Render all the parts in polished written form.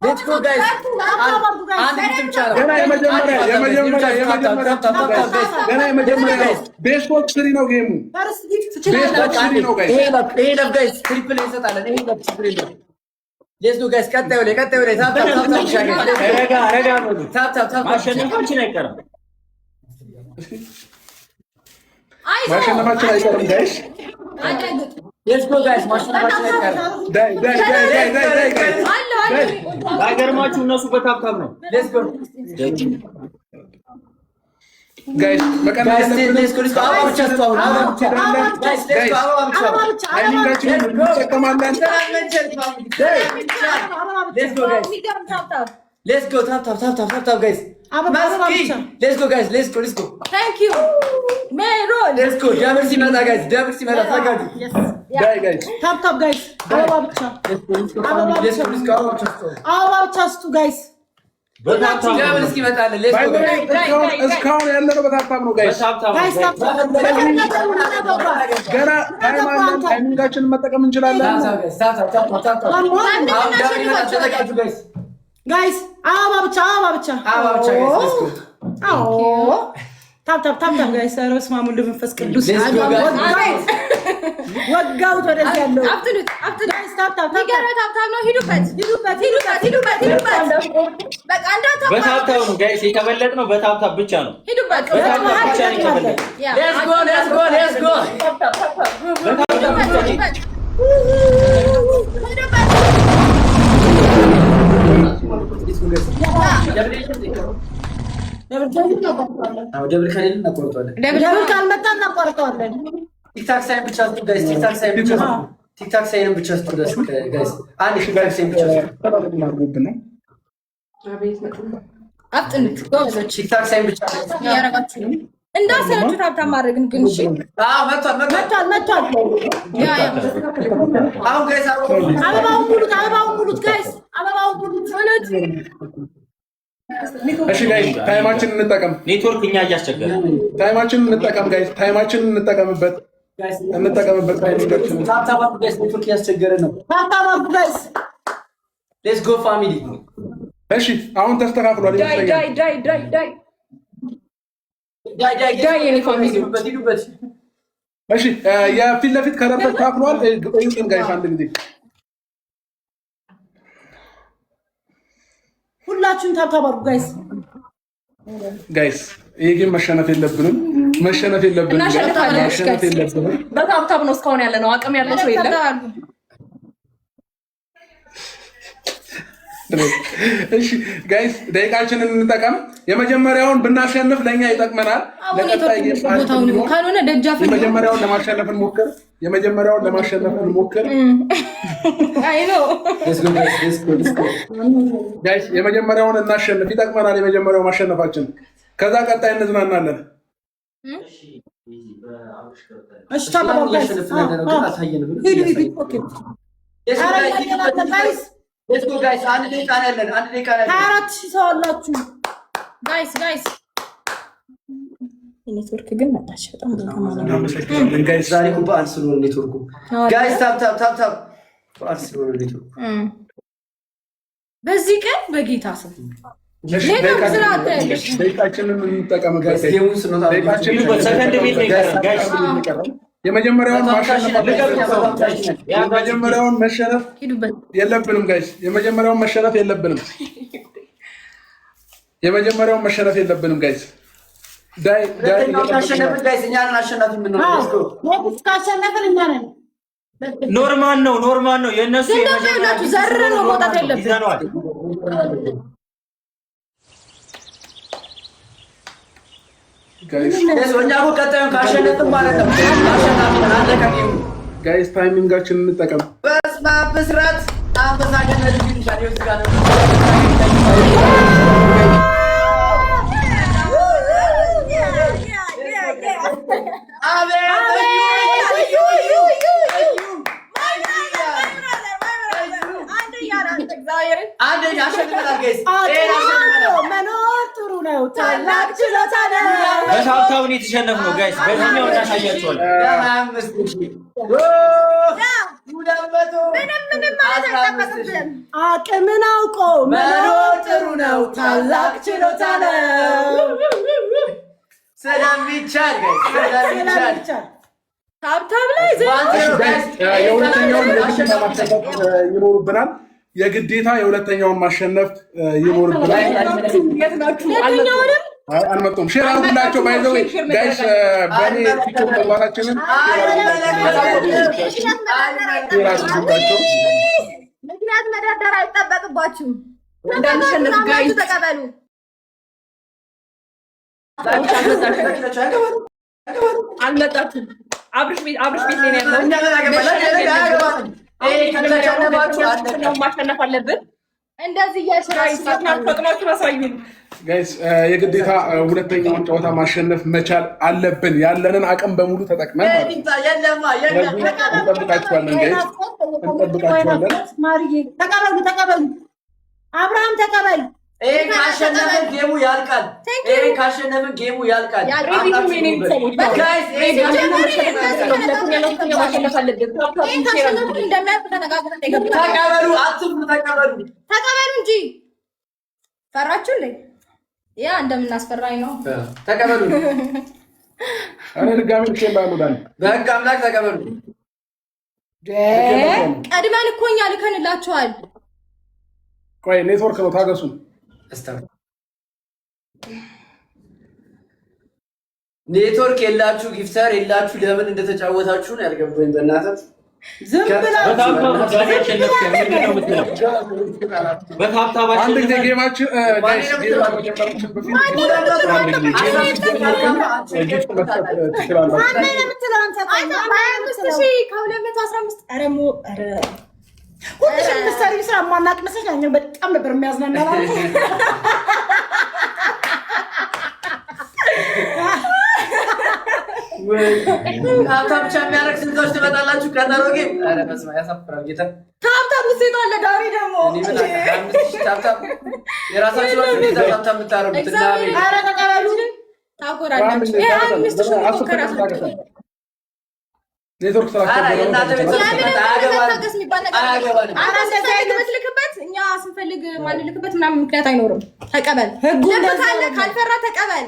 Let's go guys። አንድ gift ብቻ ነው። ገና የመጀመሪያ የመጀመሪያ የመጀመሪያ ገና የመጀመሪያ ነው። Best of three ነው game ኡ። First gift Best of three ነው guys። ይሄ ለፍ guys፣ triple እንሰጣለን። ይሄ ለፍ ችግር የለውም። Let's go guys። ቀጣዩ ላይ፣ ቀጣዩ ላይ tap tap tap tap ሻ ረጋ ረጋ በሉ። Tap tap tap። ማሸነፋችን አይቀርም። ማሸነፋችን አይቀርም guys። Let's go guys። ማሸነፋችን አይቀርም። ዳይ ዳይ ዳይ ዳይ ዳይ ዳይ guys። ባይገርማችሁ እነሱ በ tap tap ነው። Let's go Guys፣ መቀነስ Guys። የለብንም። Let's go, let's go። አበባ ብቻ ስጡ አሁን፣ አበባ ብቻ guys። Let's go፣ አበባ ብቻ። አበባ ብቻ። Timing ኣችንን እንጠቀማለን። Let's go guys፣ let's go። Tap tap tap tap tap tap guys። አበባ፣ አበባ ብቻ። Let's go guys፣ let's go, let's go። Thank you ሜሮን። Let's go። Double ሲመጣ guys፣ double ሲመጣ ተዘጋጁ። ዳይ guys። Tap tap guys፣ አበባ ብቻ። Let's go, let's go family፣ let's go, let's go። አበባ ብቻ ስጡ። አበባ ብቻ ስጡ guys። በ tap tap Double ነው። እስኪመጣለን let's go guys። እስካሁን ያለነው በ tap tap ነው guys። በ tap tap ነው። Guys፣ tap tap። ገና time አለን። Timing ኣችንን መጠቀም እንችላለን። Tap tap guys፣ tap tap tap tap tap። አሁን double ይመጣል፣ ተዘጋጁ guys። Guys፣ አበባ ብቻ፣ አበባ ብቻ። አበባ ብቻ guys፣ let's go። አዎ፣ tap tap tap tap guys። ኧረ በስመ አብ ወወልድ ወመንፈስ ቅዱስ። Let's go guys። ወጋውት ወደዚህ ያለው። አፍጥኑት አፍጥኑት። Guys፣ tap tap tap። የሚገርም tap tap ነው። ሂዱበት። ሂዱበት። ሂዱበት፣ ሂዱበት፣ ሂዱበት። በቃ እንዳታቋርጡ። በ tap tap ነው guys። የተበለጥነው በ tap tap ብቻ ነው። ሂዱበት። በ tap tap ብቻ ነው የተበለጥነው። Yeah። Let's go, let's go, let's go። በ tap tap ብቻ ነው። ሂዱበት፣ ሂዱበት። Let's go guys። Double ከሌለ እናቆርጠዋለን። Double ካልመጣ እናቋርጠዋለን። TikTok sign ብቻ ስጡ guys። TikTok sign ብቻ ስጡ። TikTok sign ን ብቻ ስጡ guys። አንድ TikTok sign ብቻ ስጡ። አድርጎብን ነው። አፍጥኑት ጎበዞች። TikTok sign ብቻ። እያረጋችሁ ነው። እንዳሰለችሁ tap tap ማድረግን ግን እሺ። አዎ፣ መጥቷል፣ መጥቷል። መቷል፣ መቷል። Yeah, yeah። አሁን guys አሁን አበባውን ሙሉት፣ አበባውን ሙሉት guys፣ አበባውን ሙሉት። እሺ guys፣ time ኣችንን እንጠቀም። ኔትወርክ እኛ እያስቸገረ Time ኣችንን እንጠቀም guys። Time ኣችንን እንጠቀምበት፣ እንጠቀምበት timing ኣችንን። Tap tap አድርጉ guys። ኔትወርክ እያስቸገረ ነው። Tap tap አድርጉ guys። Let's go family። እሺ፣ አሁን ተስተካክሏል ዳይ ይመስለኛል። ዳይ ዳይ ዳይ ዳይ። ዳይ ዳይ። ዳይ የኔ family። ሂዱበት፣ ሂዱበት። እሺ፣ የፊት ለፊት color ተስተካክሏል። እዩትን guys አንድ ጊዜ። ሁላችሁም tap tap አድርጉ guys። Guys፣ ይሄ ግን መሸነፍ የለብንም፣ መሸነፍ የለብንም፣ እናሸንፋለን። መሸነፍ የለብንም። በ tap tap ነው እስካሁን ያለ ነው። አቅም ያለው ሰው የለም። እሺ guys፣ ደቂቃችንን እንጠቀም። የመጀመሪያውን ብናሸንፍ ለእኛ ይጠቅመናል። አሁን ለቀጣይ ኔትወርክ game ቦታውን እንዲሆን ካልሆነ ደጃፍ የመጀመሪያውን ለማሸነፍ እንሞክር። የመጀመሪያውን ለማሸነፍ እንሞክር። አይ ነው። Let's go guys፣ let's go, let's go። Guys፣ የመጀመሪያውን እናሸንፍ፣ ይጠቅመናል። የመጀመሪያው ማሸነፋችን፣ ከዛ ቀጣይ እንዝናናለን። እሺ፣ tap tap አድርጉ guys። እያሸነፍን ያለ ነው ግን አልታየንም። ሂዱ ሂዱ። Okay። Let's go ኧረ guys። እያየናል guys። Let's go guys። አንድ ደቂቃ ነው ያለን። አንድ ደቂቃ ነው ሀያ ያለን። 4,000 ሰው አላችሁ። Guys, guys፣ ኔትወርክ ግን መጣች በጣም ብዙ ተማሪ። እናመሰግናለን guys። ዛሬ እኮ በዓል ስለሆነ ኔትወርኩ guys፣ tap tap tap tap፣ በዓል ስለሆነ ኔትወርኩ። በዚህ ቀን በጌታ ስም እሺ፣ ሌላው ስራ አታያለሽ። ደቂቃችንን እንጠቀምበት። Guys፣ game ኡን ስንወጣ ደቂቃችንን ሂዱበት። ሰከንድ ቤት ነው የቀረን guys። የመጀመሪያውን ማሸነፍ የመጀመሪያውን መሸነፍ ሂዱበት። የለብንም guys። የመጀመሪያውን መሸነፍ የለብንም። የመጀመሪያውን መሸነፍ የለብንም guys። ዳይ ዳይ። ሁለተኛውን ካሸነፍን guys እኛ ነን አሸናፊ የምንሆነው። Let's go። Next ካሸነፍን እኛ ነን። Normal ነው፣ normal ነው የእነሱ። ግን ደግሞ ይኸውላችሁ ዘርረን ነው መውጣት ያለብን። ይዘነዋል። Guys። Let's go። እኛ እኮ ቀጣዩን ካሸነፍን ማለት ነው አሸናፊ ነን። አለቀ game ኡ። Guys፣ timing ኣችንን እንጠቀም። በስመ አብ ብስራት አንበሳ ገነት ይልሻል። ይኸው እዚህ ጋር ነው። አቤት እዩ እዩ እዩ! አንደኛ አሸንፈናል guys። ይሄን ጥሩ አሸንፈናል። መኖር ጥሩ ነው፣ ታላቅ ችሎታ ነው። በ tap tap ነው የተሸነፍነው guys። በዚህኛው እናሳያቸዋለን። 25,000፣ 200። ምንም ምንም ማለት አይጠበቅብህም። አቅምን አውቆ መኖር ጥሩ ነው፣ ታላቅ ችሎታ ነው። ስለሚቻል guys፣ ስለሚቻል። ስለሚቻል። Tap tap ላይ 1-0 guys። የሁለተኛውን የግዴታ ማሸነፍ ይኖርብናል። የግዴታ የሁለተኛውን ማሸነፍ ይኖርብናል። የት ናችሁ? ሁለተኛውንም አይ አልመጡም። Share አድርጉላቸው። By the way guys፣ በእኔ ቲክቶክ መግባታችንን share አድርጉላቸው። ምክንያት መደርደር አይጠበቅባችሁም። እንዳንሸነፍ guys። ተቀበሉ። አልመጣችሁም። አብርሽ ቤት፣ አብርሽ ቤት ላይ ነው ያለው። እኛ ምን አገባን? አያገባንም። ይሄ ከተሸነፋችሁ አለቀ። ማሸነፍ አለብን። እንደዚህ እያሸራሽ አቅማችሁን አሳዩን። Guys፣ የግዴታ ሁለተኛውን ጨዋታ ማሸነፍ መቻል አለብን። ያለንን አቅም በሙሉ ተጠቅመን ማለት ነው። የለማ የለም። ስለዚህ እንጠብቃችኋለን guys፣ እንጠብቃችኋለን። ማርዬ ተቀበሉ፣ ተቀበሉ። አብርሃም ተቀበል። ይሄን ካሸነፍን game ኡ ያልቃል። ይሄን ካሸነፍን game ኡ ያልቃል። Guys፣ ይሄን ካሸነፍን ማሸነፍ አለብን። ይሄን ካሸነፍን እንደሚያልቅ ተነጋግረን ነው የገባነው። ተቀበሉ፣ አትፍሩ፣ ተቀበሉ። ተቀበሉ እንጂ ፈራችሁ እንዴ? ያ እንደምናስፈራኝ ነው። ተቀበሉ። እኔ ድጋሚ ልኬልሃለሁ ዳኒ። በህግ አምላክ ተቀበሉ። ቀድመን እኮ እኛ ልከንላችኋል። ቆይ ኔትወርክ ነው፣ ታገሱ። ኔትወርክ የላችሁ፣ gifter የላችሁ፣ ለምን እንደተጫወታችሁ ነው ያልገባኝ። በእናትህ ዝም ብላ በ tap tap ነው ዛሬ ያሸነፍከን። ምንድን ነው የምትለው? በ tap tap አንድ ጊዜ አሸንፈን game ኣችን guys፣ game ከመጀመራችን በፊት አንድ ጊዜ gift መስጠት ትችላላችሁ። ማነው የምትለው አንተ? ቆይ አንተ ማነው 25 የምትለው? ሺህ ከ215 ኧረ ሞ ኧረ ሁልሽም የምትሰሪው ስራ የማናውቅ መስለሽ እኛ በጣም ነበር የሚያዝናናው። Tap tap ብቻ የሚያደርግ ስንቶች ትመጣላችሁ? ቀጠሮ game። ኧረ በስመ አብ ያሳፍራል። ጌታ Tap tap ውጤት አለ። ዳሪ ደግሞ እኔ ምን አውቃለሁ? 5,000 tap tap የራሳችሁ ናችሁ። እንዴት tap tap የምታደርጉት? እና አቤል ኧረ ተቀበሉ። ታኮራላችሁ። ይሄ 25,000 እኮ ከራሱ ኔትወርክ ኧረ ስላስቸገረ የእናንተ ነው። ቤተሰብ ያምንም አያገባንም። መታገስ የሚባል ነገር አያገባንም። አንተ ስትፈልግ የምትልክበት እኛ ስንፈልግ ማንልክበት ምናምን ምክንያት አይኖርም። ተቀበል። ህጉ ልብ እንደዛ ካለ አይደለም። ካልፈራ ተቀበል።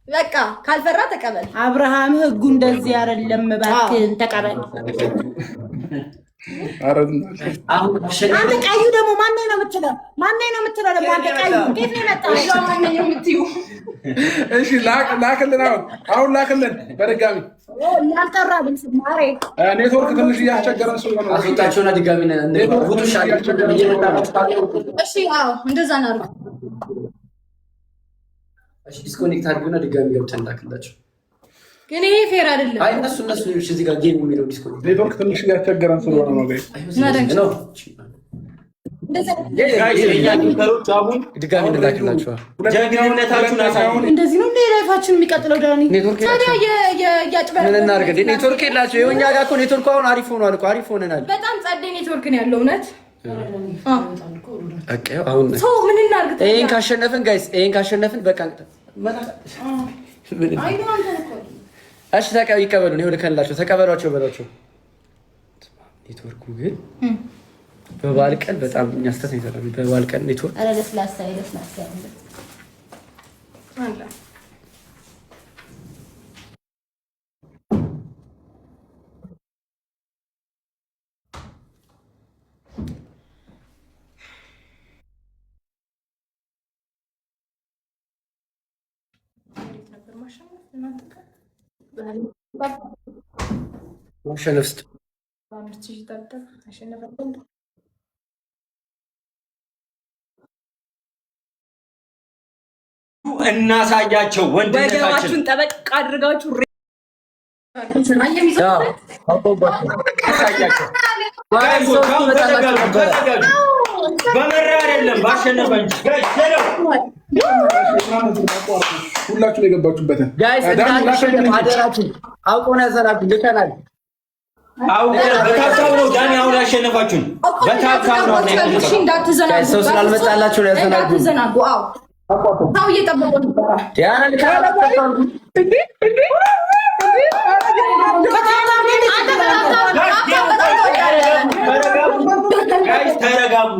በቃ ካልፈራ ተቀበል። አብርሃም ህጉ እንደዚህ አይደለም፣ እባክህን ተቀበል። ኧረ አሁን አንተ አሸነፍን። ቀዩ ደግሞ ማነው ነው የምትለው? ማነው ነው የምትለው? ደግሞ አንተ ቀዩ እንዴት ነው የመጣው? ማነው የምትዩ? እሺ ላክልን፣ አሁን አሁን ላክልን በድጋሚ። ያልጠራ ድምፅ ማሬ። ኔትወርክ ትንሽ እያስቸገረን ስለሆነ ነው። አስወጣቸውና ድጋሚ እንግባ። ውጡ። ሻ እየመጣ ነው። እሺ፣ አዎ እንደዛ እናድርግ። እሺ disconnect አድርጉና ድጋሚ ገብተን ላክላቸው። ግን ይሄ fair አይደለም። አይ እነሱ እሺ፣ እዚህ ጋር game የሚለው disconnect ኔትወርክ ትንሽ እያስቸገረን ስለሆነ ነው guys። ነው። Guys፣ የእኛ gifter ኦች አሁን ድጋሚ እንላክላቸዋል። ጀግንነታችሁን አሳዩ። እንደዚህ ነው እንደ life ኣችን የሚቀጥለው ዳኒ። ኔትወርክ ታዲያ ምን እናድርግ እንዴ? ኔትወርክ የላቸው። ይኸው እኛ ጋር እኮ ኔትወርኩ አሁን አሪፍ ሆኗል እኮ፣ አሪፍ ሆነናል። በጣም ጸዴ ኔትወርክ ነው ያለው። እውነት በቃ ይኸው አሁን ሰው ምን እናድርግ? ይሄን ካሸነፍን guys፣ ይሄን ካሸነፍን በቃ ምን እሺ፣ ይቀበሉን። ይኸው ልከንላቸው፣ ተቀበሏቸው በሏቸው። ኔትወርኩ ግን በበዓል ቀን በጣም እኛ ስህተት ነው የሰራነው። በበዓል ቀን ኔትወርክ ኧረ ለስላሳ ለስላሳ አለ። ማሸነፍ ስጥ በ5,000 tap tap አሸነፈ። እናሳያቸው ወንድነታችን። ወገባችሁን ጠበቅ አድርጋችሁ እናሳያቸው guys ኦች፣ አሁን ተዘጋጁ፣ ተዘጋጁ። በመራ አይደለም ባሸነፈ እንጂ guys ሄሎ። ሁላችሁም የገባችሁበትን Guys ዳኒ ላክልን እንዳንሸነፍ እንጂ። አደራችን። አውቆ ነው ያዘናጉን። ልከናል። አሁን በ tap tap ነው ዳኒ፣ አሁን ያሸነፋችሁን በ tap tap ነው አሁን ያሸነፋችሁን። እንዳትዘናጉ፣ ሰው ስላልመጣላችሁ ነው ያዘናጉን። እንዳትዘናጉ። አዎ ሰው እየጠበቁ ነበረ። Guys ተረጋጉ።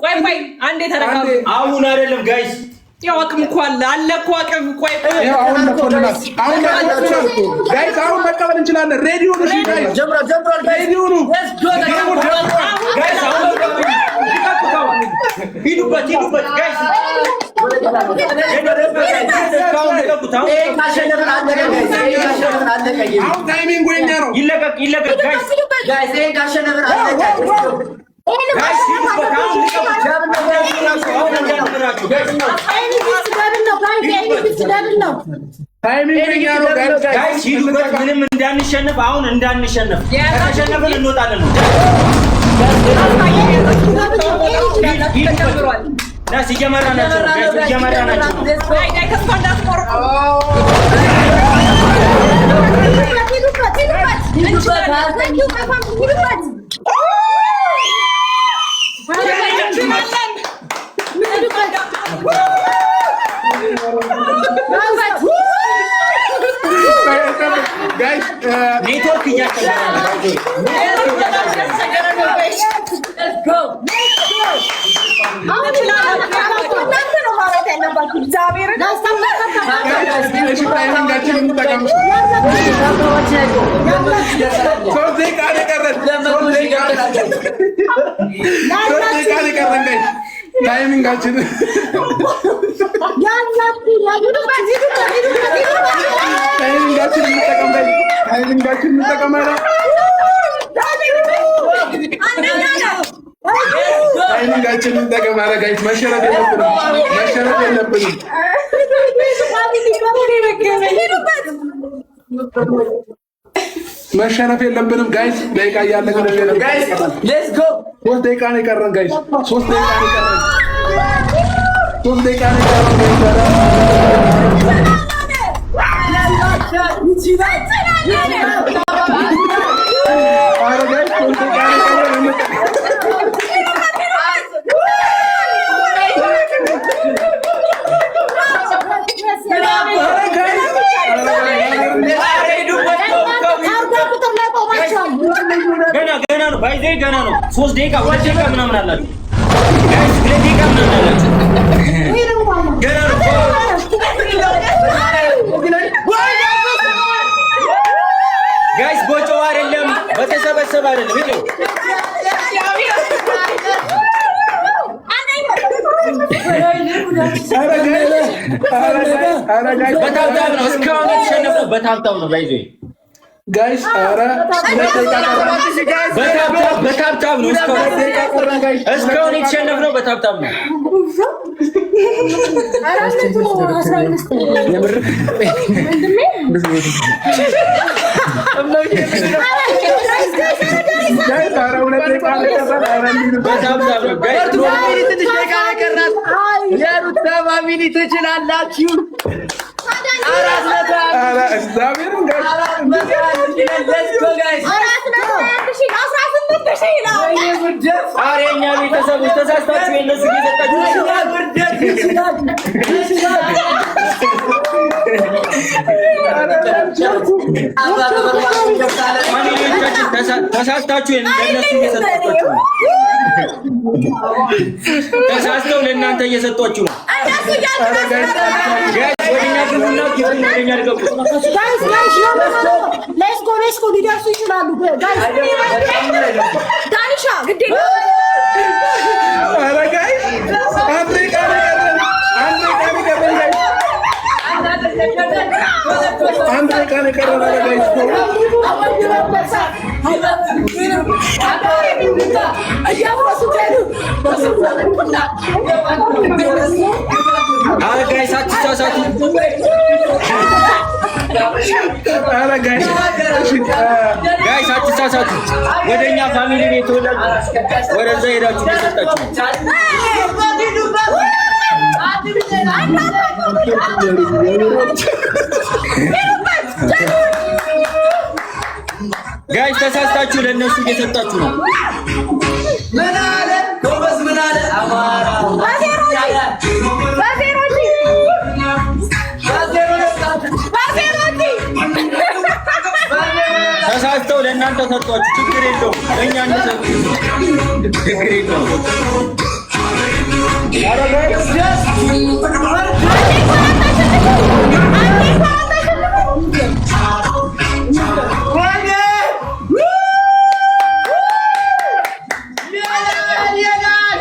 ቆይ ቆይ፣ አንዴ ተረጋጉ። አሁን አይደለም guys። ያው አቅም እኮ አለ አለ እኮ አቅም። ቆይ ይኸው አሁን መጥቶልናል። አሁን መጥቶልናል guys፣ አሁን መቀበል እንችላለን። Ready ሁኑ። እሺ guys፣ ready ሁኑ። Game ኡ ጀምሯል። Guys አሁን ልቀቁት። አሁን ሂዱበት፣ ሂዱበት guys። እስካሁን ልቀቁት። አሁን አሁን timing የኛ ነው። ይለቀቅ፣ ይለቀቅ guys። Guys ሂዱበት። አሁን ልቀቁት። አሁን እንዳንምራችሁ guys። Timing የኛ ነው guys። Guys ሂዱበት። ምንም እንዳንሸነፍ፣ አሁን እንዳንሸነፍ። ከተሸነፍን እንወጣለን ነው። ተጀምሯል። Nice፣ እየመራ ናቸው guys፣ እየመራ ናቸው። አይ አይ፣ ተስፋ እንዳትቆርጡ። ሂዱበት፣ ሂዱበት፣ ሂዱበት። እንችላለን። Guys ኔትወርክ እያስቸገረ ነው። እናንተ ነው ማውራት ያለባችሁ። እግዚአብሔርን እሺ timing ኣችን እንጠቀም። 3 ደቂቃ ነው የቀረን። 3 ደቂቃ 3 ደቂቃ ነው የቀረን guys። Timing ኣችን timing ኣችን እንጠቀም guys። Timing ኣችን እንጠቀም። ኧረ አንደኛ ነው። Timing ኣችን እንጠቀም። ኧረ guys መሸነፍ የለብንም፣ መሸነፍ የለብንም። ሂዱበት። መሸነፍ የለብንም guys። ደቂቃ እያለቀ ነው። 3 ደቂቃ ነው የቀረን guys። 3 ደቂቃ ነው የቀረን። 3 ደቂቃ ነው የቀረን guys። ኧረ guys 3 ደቂቃ ነው የቀረን። እንጠቀም። ኧረ guys ኧረ ሂዱበት። ተው፣ ተው፣ ገና ገና ነው። ባይዘ ገና ነው። 3 ደቂቃ 2 ደቂቃ ምናምን አላችሁ guys፣ 2 ደቂቃ ምናምን አላችሁ። ገና ነው። Guys በጨዋ አይደለም፣ በተሰበሰበ አይደለም። ሄሎ ኧረ guys ኧረ guys ኧረ guys በ tap tap ነው እስካሁን የተሸነፍነው፣ በ tap tap ነው። ባይዘ Guys ኧረ 2 ደቂቃ ቀረን። በ tap tap ነው እስካሁን 2 ደቂቃ ቀረን guys። እስካሁን የተሸነፍነው በ tap tap ነው። Guys ኧረ 2 ደቂቃ ነው የቀረን። ኧረ እንሂድበት። በ tap tap ነው guys። የሩታ family ትችላላችሁ። 401 ኧረ እግዚአብሔርን guys 401 let's go guys። 421,000 18,000 ነው። ውርደት ኧረ የእኛ ቤተሰቦች ተሳስታችሁ የእነሱ እየሰጣችሁ ይችላል፣ ውርደት ይችላል፣ ይችላል። Family ዎቻችን ተሳስታችሁ ለእነሱ እየሰጣችሁ ነው። ተሳስተው ለእናንተ እየሰጧችሁ ነው። እነሱ እያልኩ Guys ወደኛ ግቡና ግቡን ወደኛ ልቀቁት። Guys guys let's go let's go ሊደርሱ ይችላሉ guys። ዳኒሻ ግዴ ኧረ guys 1 ደቂቃ ነው የቀረን። 1 ደቂቃ ነው የቀረን guys። 1 ደቂቃ ነው የቀረን። ኧረ guys ኧረ guys አትሳሳቱ። ኧረ guys እሺ Guys አትሳሳቱ። ወደኛ family ቤት ተወላጅ ወደዛ ሄዳችሁ እየሰጣችሁ ነው። Guys ተሳስታችሁ ለእነሱ እየሰጣችሁ ነው። ምን አለ ጎበዝ? ምን አለ አማራ? በዜሮ ሺህ ለእናንተ ሰጧችሁ፣ ችግር የለውም። ለእኛ እንሰጡ፣ ችግር የለውም። ኧረ guys። አንዴ እንኳን አታሸንፉም። ወይኔ! ይላል ይላል።